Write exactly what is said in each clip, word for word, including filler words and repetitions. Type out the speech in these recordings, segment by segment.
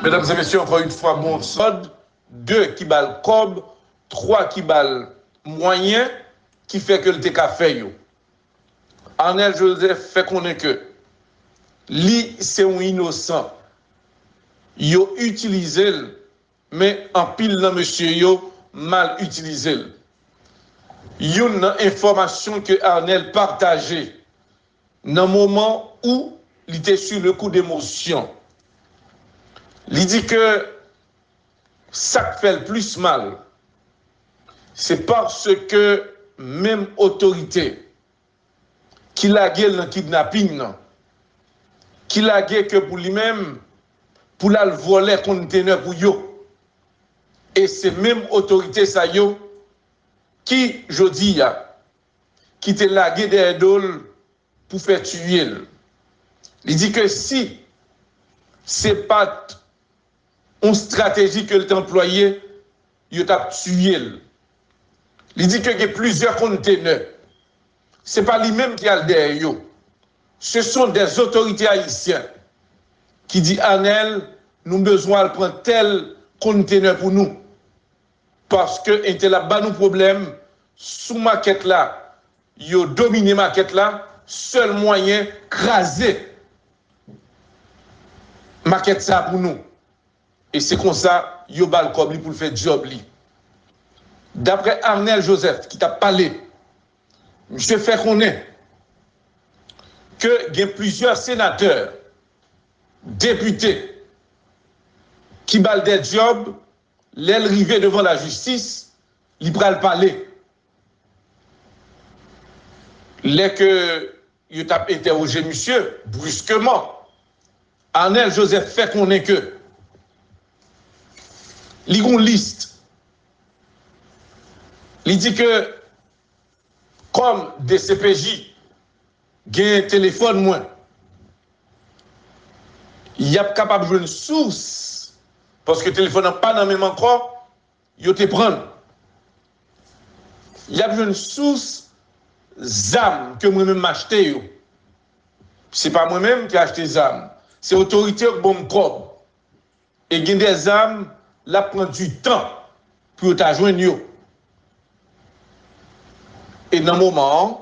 Medam e mesye, ankò yon fwa, bon sòd, de ki ba l kòb, twa ki ba l mwayen, ki fè ke l te ka fè yo. Arnel Joseph fè konnen ke li se yon inosan. Yo itilize l, men anpil nan mesye yo mal itilize l. Youn nan enfòmasyon ke Arnel pataje nan moman ou li te sou le kou de emosyon. Li di ke sa k fè l plis mal, se paske menm otorite ki lage l nan kidnaping nan, ki lage ke pou li menm, pou l al vòlè kontenè pou yo. E se menm otorite sa yo ki, jodi a, ki te lage dèyè do l pou fè tiye l. Li di ke si se pa t yon estrateji ke l te anplwaye, yo t ap tiye l. Li di ke gen plizyè kontenè. Se pa li menm ki al dèyè yo. Ce sont des autorités haïtiennes ki di Arnel, nou bezwen al pran tèl kontenè pou nou. Paske entèl ap ba nou pwoblèm sou makèt la. Yo domine makèt la, sèl mwayen kraze makèt sa pou nou. E se konsa yo ba l kòb li pou l fè djòb li. Daprè Arnel Joseph ki t ap pale, misye fè konnen ke gen plizyè senatè, depite ki ba l de djòb, lè l rive devan lajistis, li pral pale. Lè ke yo t ap entèwoje misye, briskeman, Arnel Joseph fè konnen ke li gon lis. Li di ke kòm D C P J gen telefòn mwen, y ap kapab jwenn sous, paske telefòn nan pa nan men m ankò, yo te pran l. Y ap jwenn sous zam ke mwen menm m achte yo. Se pa mwen menm ki achte zam. Se otorite yo k ban m kòb. E gen de zam, l ap pran du tan pou yo ta jwenn yo. E nan moman an,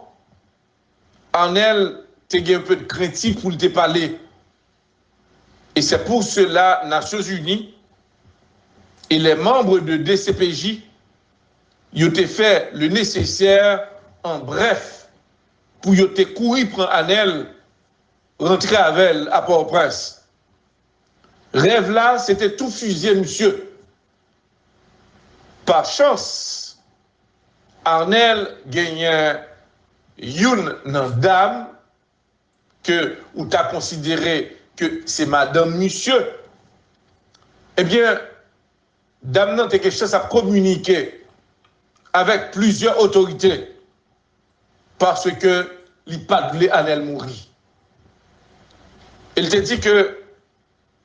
Arnel te gen un peu de krentif pou l te pale. Et c'est pour cela Nations Unies et les membres de D C P J, yo te fè le nécessaire, en bref, pou yo te kouri pran Arnel, rantre avè l a Pòtoprens. Rèv la, se te tou fizye misye. Pa chans, Arnel genyen youn nan dam ke ou ta konsidere ke se madanm misye. Ebyen, dam nan te gen chans ap kominike avèk plizyè otorite paske li pa t vle Arnel mouri. E l te di ke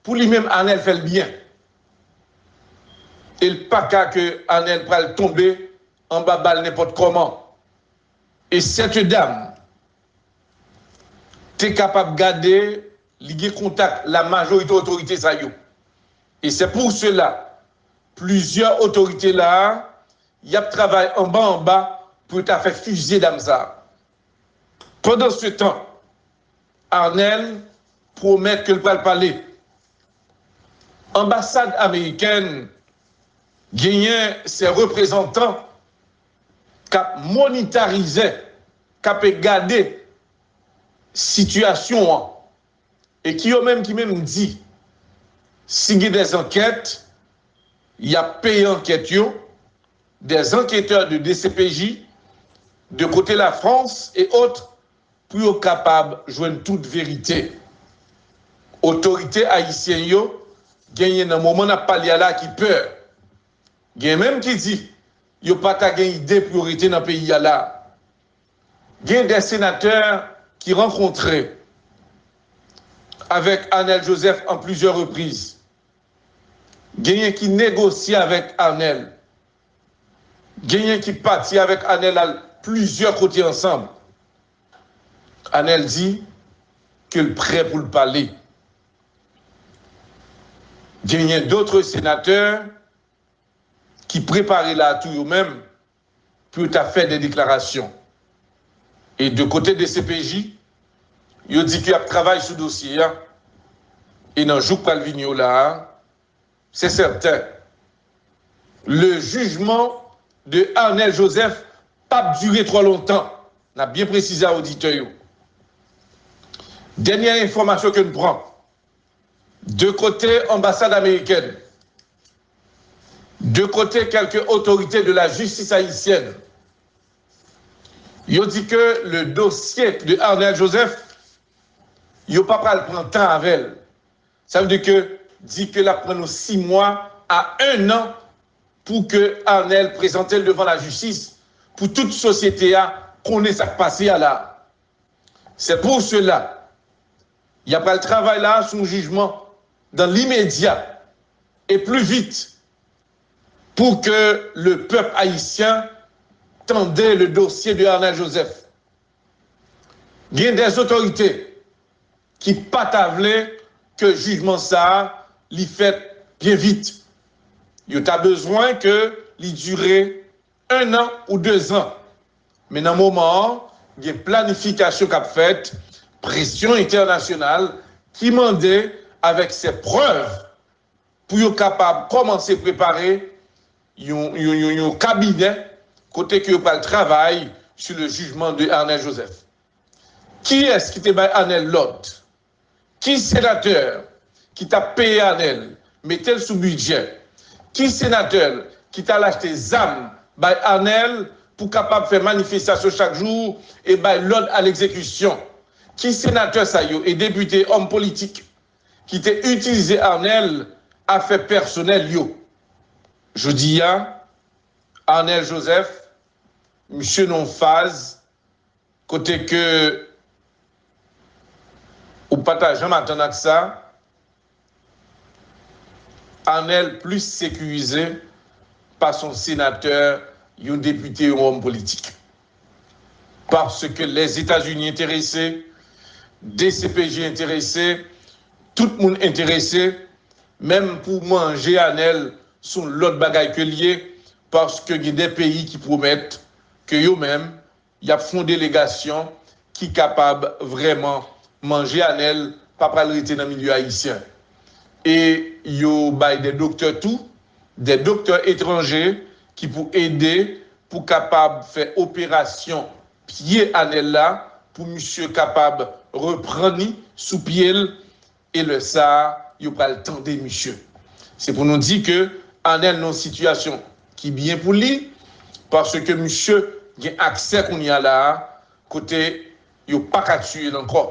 pou li menm, Arnel fè l byen. E l pa ka ke Arnel pral tonbe anba bal nenpòt kòman. E cette dame te kapab gade, li gen kontak la majorite otorite sa yo. E se pou sela, plizyè otorite la a, y ap travay anba anba pou yo ta fè fizye dam sa a. Pandan se tan, Arnel pwomèt ke l pral pale. Anbasad amerikèn genyen se reprezantan k ap monitarize, k ap gade sitiyasyon an. E ki yo menm ki menm di, si gen dèz ankèt, y ap peye ankèt yo, des enquêteurs de D C P J, de kote Lafrans e ot, pou yo kapab jwenn tout verite. Otorite ayisyen yo genyen nan moman n ap pale a la ki pè. Gen menm ki di yo pa ta gen ide pou yo rete nan peyi a la. Gen de senatè ki rankontre avèk Arnel Joseph an plizyè repriz. Genyen ki negosye avèk Arnel. Genyen ki pati avèk Arnel al plizyè kote ansanm. Arnel di, ke l prè pou l pale. Genyen dòt senatè ki prepare la tou yo menm pou yo ta fè de deklarasyon. E de kote D C P J, yo di ke y ap travay sou dosye a. E nan jou k pral vini yo la a, se sèten, le jugement de Arnel Joseph p ap dire twò lontan. N ap byen presize a oditè yo. Dènyè enfòmasyon ke n pran, de kote anbasad amerikèn, de kote kèlke otorite de la jistis ayisyèn, yo di ke le dosye de Arnel Joseph, yo pa pral pran tan avè l. Sa vle di ke, di ke l ap pran nou sis mwa a en an pou ke Arnel prezante l devan lajistis, pou tout sosyete a konnen sa k pase a la. C'est pour cela, y ap pral travay la sou yon jijman dans l'immédiat et plus vite pour que le peuple haïtien tende le dossier de Arnel Joseph. Gen de otorite ki pa ta vle ke jijman sa a li fèt byen vit. Yo ta bezwen ke li dire en an ou de zan. Men nan moman an, gen planifikasyon k ap fèt, presyon entènasyonal ki mande avèk se prèv pou yo kapab kòmanse prepare yon, yon, yon, yon kabinè kote ke yo pral travay sur le jugement de Arnel Joseph. Kiyès ki te bay Arnel lòd? Ki senatè ki t ap peye Arnel, mete l sou bidjè? Ki senatè ki t al achte zam bay Arnel pou kapab fè manifestasyon chak jou e bay lòd a legzekisyon? Ki senatè sa yo e depite, òm politik ki te itilize Arnel afè pèsonèl yo? Jodi a, Arnel Joseph, misye nan yon faz kote ke ou pa ta janm atann ak sa, Arnel plis sekirize pase yon senatè, yon depite, yon òm politik. Paske Lèzetazini enterese, D C P J enterese, tout moun enterese, menm pou manje Arnel, se yon lòt bagay ke l ye, paske gen de peyi ki pwomèt ke yo menm, y ap fè yon delegasyon ki kapab vrèman manje Arnel, pa pral rete nan milye ayisyen. E yo bay de doktè tou, de doktè etranje ki pou ede pou kapab fè operasyon pye Arnel la, pou misye kapab reprann li sou pye l, e lè sa a, yo pral tande misye. Se pou nou di ke Arnel nan yon sitiyasyon ki byen pou li, paske misye gen aksè kounye a la a, kote yo pa ka tiye l ankò.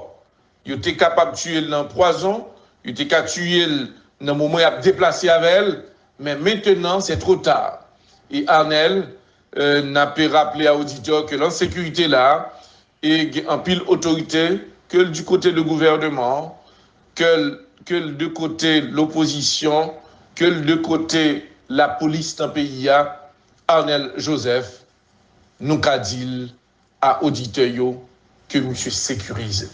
Yo te kapab tiye l nan pwazon, yo te ka tiye l nan moman y ap deplase avè l, men mentenan, se two ta. E Arnel, euh, n ap raple a oditè ke nan sekirite la, e gen anpil otorite, ke l di kote de gouvènman, ke l, ke l de kote lopozisyon, ke l de kote lapolis nan peyi a, Arnel Joseph, nou ka di l a oditè yo ke misye sekirize.